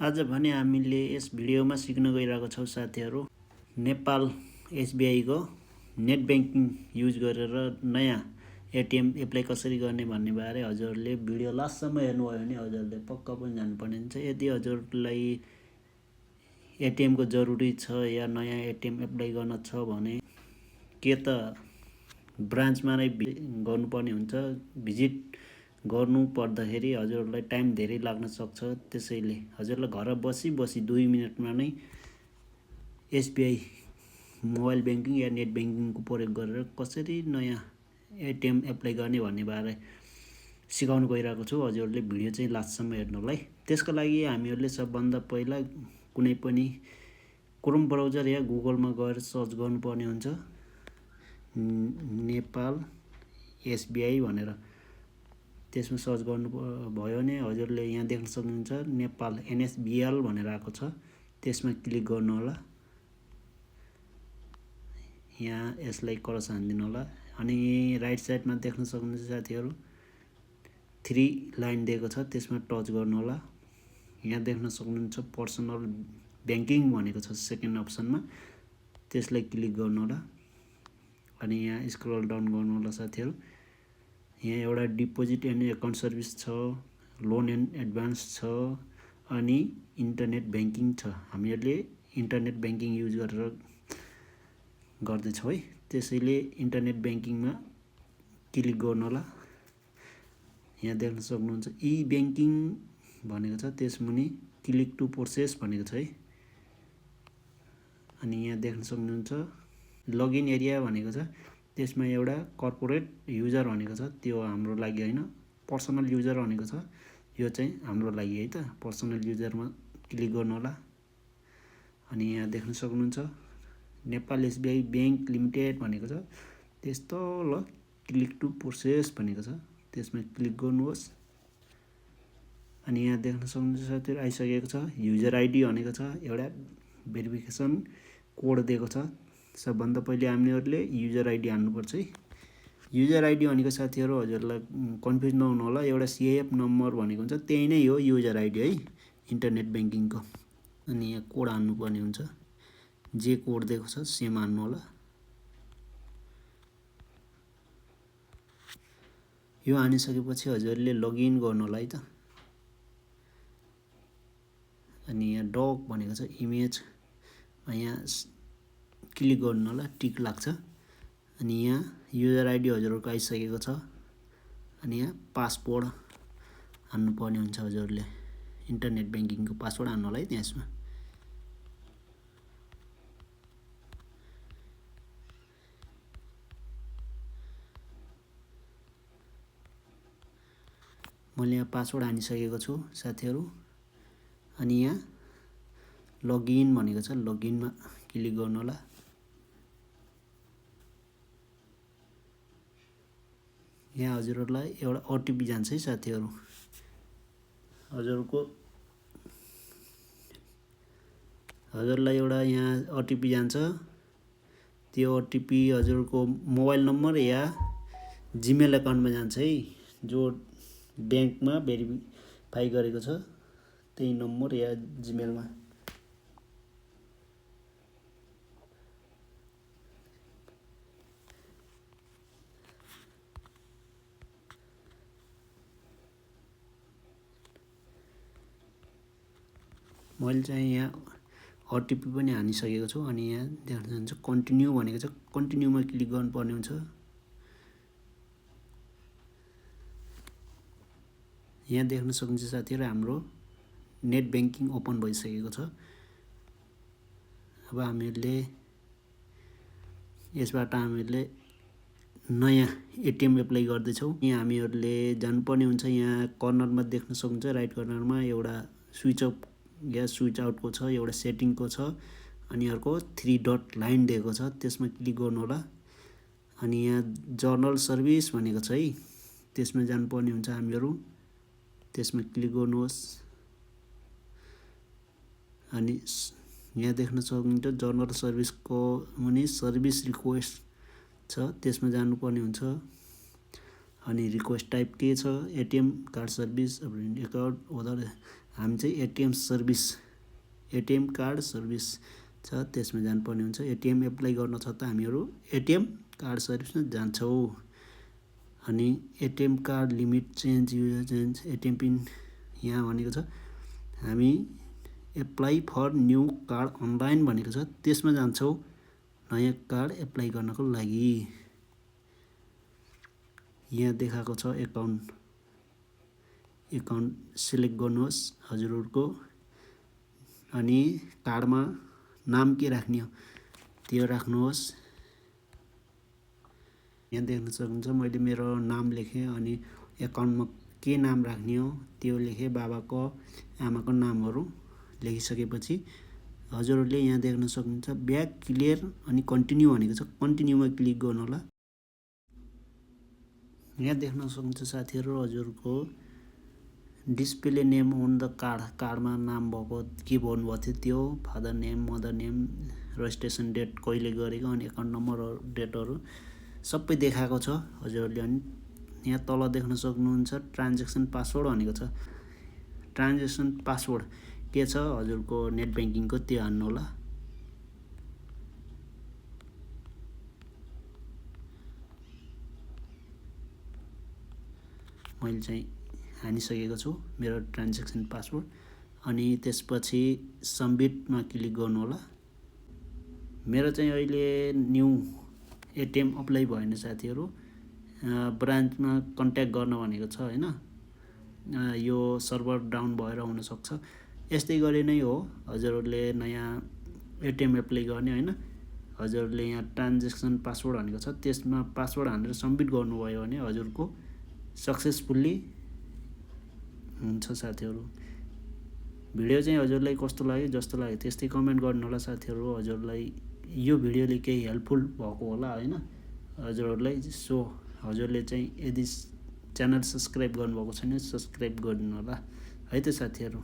आज भने हामीले यस भिडियोमा सिक्न गइरहेको छौँ साथीहरू नेपाल एसबिआईको नेट ब्याङ्किङ युज गरेर नयाँ एटिएम एप्लाई कसरी गर्ने भन्ने बारे हजुरहरूले भिडियो लास्टसम्म हेर्नुभयो भने हजुरहरूले पक्का पनि जान्नुपर्ने हुन्छ। यदि हजुरलाई एटिएमको जरुरी छ या नयाँ एटिएम एप्लाई गर्न छ भने के त ब्रान्चमा नै गर्नुपर्ने हुन्छ। भिजिट गर्नु पर्दाखेरि हजुरहरूलाई टाइम धेरै लाग्न सक्छ। त्यसैले हजुरलाई घर बसी 2 मिनटमा नै एसबिआई मोबाइल ब्याङ्किङ या नेट ब्याङ्किङको प्रयोग गरेर कसरी नयाँ एटिएम एप्लाई गर्ने भन्ने बारे सिकाउनु गइरहेको छु। हजुरहरूले भिडियो चाहिँ लास्टसम्म हेर्नुलाई। त्यसको लागि हामीहरूले सबभन्दा पहिला कुनै पनि क्रोम ब्राउजर या गुगलमा गएर सर्च गर्नुपर्ने हुन्छ नेपाल एसबिआई भनेर। त्यसमा सर्च गर्नु भयो भने हजुरले यहाँ देख्न सक्नुहुन्छ नेपाल एनएसबिएल भनेर आएको छ। त्यसमा क्लिक गर्नु होला। यहाँ यसलाई क्रस हानिदिनु होला। अनि राइट साइडमा देख्न सक्नुहुन्छ साथीहरू 3 लाइन दिएको छ, त्यसमा टच गर्नु होला। यहाँ देख्न सक्नुहुन्छ पर्सनल ब्याङ्किङ भनेको छ सेकेन्ड अप्सनमा, त्यसलाई क्लिक गर्नु होला। अनि यहाँ स्क्रल डाउन गर्नु होला साथीहरू। यहाँ एउटा डिपोजिट एन्ड एकाउन्ट सर्भिस छ, लोन एन्ड एडभान्स छ, अनि इन्टरनेट ब्याङ्किङ छ। हामीहरूले इन्टरनेट ब्याङ्किङ युज गरेर गर्दैछौँ है। त्यसैले इन्टरनेट ब्याङ्किङमा क्लिक गर्नु होला। यहाँ देख्न सक्नुहुन्छ ई ब्याङ्किङ भनेको छ, त्यसमुनि क्लिक टु प्रोसेस भनेको छ है। अनि यहाँ देख्न सक्नुहुन्छ लगइन एरिया भनेको छ, त्यसमा एउटा कर्पोरेट युजर भनेको छ, त्यो हाम्रो लागि होइन। पर्सनल युजर भनेको छ, यो चाहिँ हाम्रो लागि है त। पर्सनल युजरमा क्लिक गर्नु होला। अनि यहाँ देख्न सक्नुहुन्छ नेपाल एसबिआई ब्याङ्क लिमिटेड भनेको छ, त्यस्तो ल क्लिक टु प्रोसेस भनेको छ, त्यसमा क्लिक गर्नुहोस्। अनि यहाँ देख्न सक्नुहुन्छ साथीहरू आइसकेको छ। युजर आइडी भनेको छ, एउटा भेरिफिकेसन कोड दिएको छ। सबभन्दा पहिले हामीहरूले युजर आइडी हाल्नुपर्छ है। युजर आइडी भनेको साथीहरू हजुरलाई कन्फ्युज नहुनु होला, एउटा सिआइएफ नम्बर भनेको हुन्छ, त्यही नै हो युजर आइडी है इन्टरनेट ब्याङ्किङको। अनि यहाँ कोड हाल्नुपर्ने हुन्छ, जे कोड दिएको छ सेम हाल्नु होला। यो हानिसकेपछि हजुरले लगइन गर्नु होला है त। अनि यहाँ डक भनेको छ इमेजमा यहाँ क्लिक गर्नु होला, टिक लाग्छ। अनि यहाँ युजर आइडी हजुरहरूको आइसकेको छ। अनि यहाँ पासवर्ड हान्नुपर्ने हुन्छ हजुरले, इन्टरनेट ब्याङ्किङको पासवर्ड हान्नु होला है त्यसमा। मैले यहाँ पासवर्ड हानिसकेको छु साथीहरू। अनि यहाँ लगइन भनेको छ, लगइनमा क्लिक गर्नु होला। यहाँ हजुरहरूलाई एउटा ओटिपी जान्छ है साथीहरू। हजुरलाई एउटा यहाँ ओटिपी जान्छ। त्यो ओटिपी हजुरको मोबाइल नम्बर या जिमेल एकाउन्टमा जान्छ है, जो ब्याङ्कमा भेरिफाई गरेको छ त्यही नम्बर या जिमेलमा। मैले चाहिँ यहाँ ओटिपी पनि हानिसकेको छु। अनि यहाँ देख्न जान्छ कन्टिन्यू भनेको छ, कन्टिन्यूमा क्लिक गर्नुपर्ने हुन्छ। यहाँ देख्न सक्नुहुन्छ साथीहरू हाम्रो नेट ब्याङ्किङ ओपन भइसकेको छ। अब हामीहरूले यसबाट हामीहरूले नयाँ एटिएम एप्लाई गर्दैछौँ। यहाँ हामीहरूले जानुपर्ने हुन्छ, यहाँ कर्नरमा देख्न सक्नुहुन्छ राइट कर्नरमा एउटा स्विच अफ या स्विच आउटको छ, एउटा सेटिङको छ, अनि अर्को 3 डट लाइन दिएको छ, त्यसमा क्लिक गर्नु होला। अनि यहाँ जर्नल सर्भिस भनेको छ है, त्यसमा जानुपर्ने हुन्छ हामीहरू, त्यसमा क्लिक गर्नुहोस्। अनि यहाँ देख्न सक्नुहुन्छ जर्नल सर्भिसको मुनि सर्भिस रिक्वेस्ट छ, त्यसमा जानुपर्ने हुन्छ। अनि रिक्वेस्ट टाइप के छ, ATM card service, account holder हामी चाहिँ एटिएम कार्ड सर्भिस छ त्यसमा जानुपर्ने हुन्छ। एटिएम एप्लाई गर्न छ त हामीहरू एटिएम कार्ड सर्भिसमा जान्छौँ। अनि ATM card limit change user change ATM pin यहाँ भनेको छ। हामी apply for new card online भनेको छ त्यसमा जान्छौँ नयाँ कार्ड एप्लाई गर्नको लागि। यहाँ देखाएको छ एकाउन्ट सिलेक्ट गर्नुहोस् हजुरहरूको। अनि कार्डमा नाम के राख्ने हो त्यो राख्नुहोस्। यहाँ देख्न सक्नुहुन्छ मैले मेरो नाम लेखेँ अनि एकाउन्टमा के नाम राख्ने हो त्यो लेखेँ। बाबाको आमाको नामहरू लेखिसकेपछि हजुरहरूले यहाँ देख्न सक्नुहुन्छ ब्याक क्लियर अनि कन्टिन्यू भनेको छ। कन्टिन्यूमा क्लिक गर्नु होला। यहाँ देख्न सक्नुहुन्छ साथीहरू हजुरको डिस्प्ले नेम अन द कार्डमा नाम भएको के भन्नुभएको थियो त्यो father name mother name registration date कहिले गरेको अनि एकाउन्ट नम्बर डेटहरू सबै देखाएको छ हजुरहरूले। अनि यहाँ तल देख्न सक्नुहुन्छ ट्रान्जेक्सन पासवर्ड भनेको छ। ट्रान्जेक्सन पासवर्ड के छ हजुरको नेट ब्याङ्किङको त्यो हान्नु होला। मैले चाहिँ हानिसकेको छु मेरो ट्रान्जेक्सन पासवर्ड। अनि त्यसपछि सबमिटमा क्लिक गर्नु होला। मेरो चाहिँ अहिले न्यू एटिएम अप्लाई भएन साथीहरू। ब्रान्चमा कन्ट्याक्ट गर्न भनेको छ होइन। यो सर्भर डाउन भएर हुनसक्छ। यस्तै गरी नै हो हजुरहरूले नयाँ एटिएम एप्लाई गर्ने होइन। हजुरहरूले यहाँ ट्रान्जेक्सन पासवर्ड भनेको छ त्यसमा पासवर्ड हानेर सबमिट गर्नुभयो भने हजुरको सक्सेसफुल्ली हुन्छ साथीहरू। भिडियो चाहिँ हजुरलाई कस्तो लाग्यो जस्तो लाग्यो त्यस्तै कमेन्ट गर्नु होला साथीहरू। हजुरलाई यो भिडियोले केही हेल्पफुल भएको होला होइन हजुरहरूलाई। सो हजुरले चाहिँ यदि च्यानल सब्सक्राइब गर्नुभएको छैन सब्सक्राइब गरिदिनु होला है त साथीहरू।